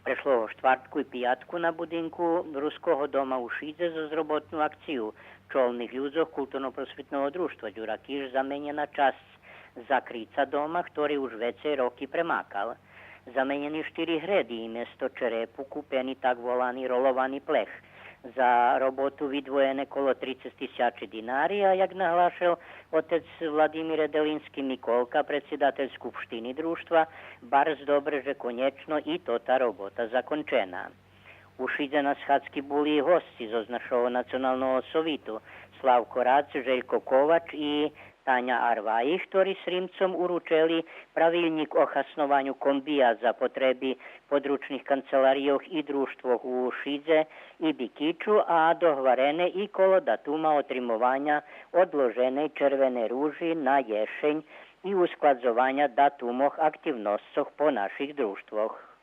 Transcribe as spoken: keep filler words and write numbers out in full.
Прешлого штвартку и пиятку на будинку Руского дома у Шидзе зоз роботну акцию чолних людзох Културно-просвитного дружтва „Дюра Киш” заменєна часц закрица дома, хтори уж вецей роки премакал. Заменєни штири греди и место черепу купени так волани роловани плех. За роботу видвоєне коло трицец тисячи динари, а як наглашел отец Владимир Еделински Миколка, предсидатель Скупштини Дружтва, барз добре же конєчно и тота робота закончена. У Шидзе на схадзки були и госци зоз нашого Националного совиту: Славко Рац, Желько Ковач и Таня Арваї, хтори Сримцом уручели правилнїк о хаснованю комбия за потреби подручних канцеларийох и дружтвох у Шидзе и Бикичу, а догварене и коло датума отримованя одложеней Червеней ружи на єшень и ускладзованя датумох активносцох по наших дружтвох.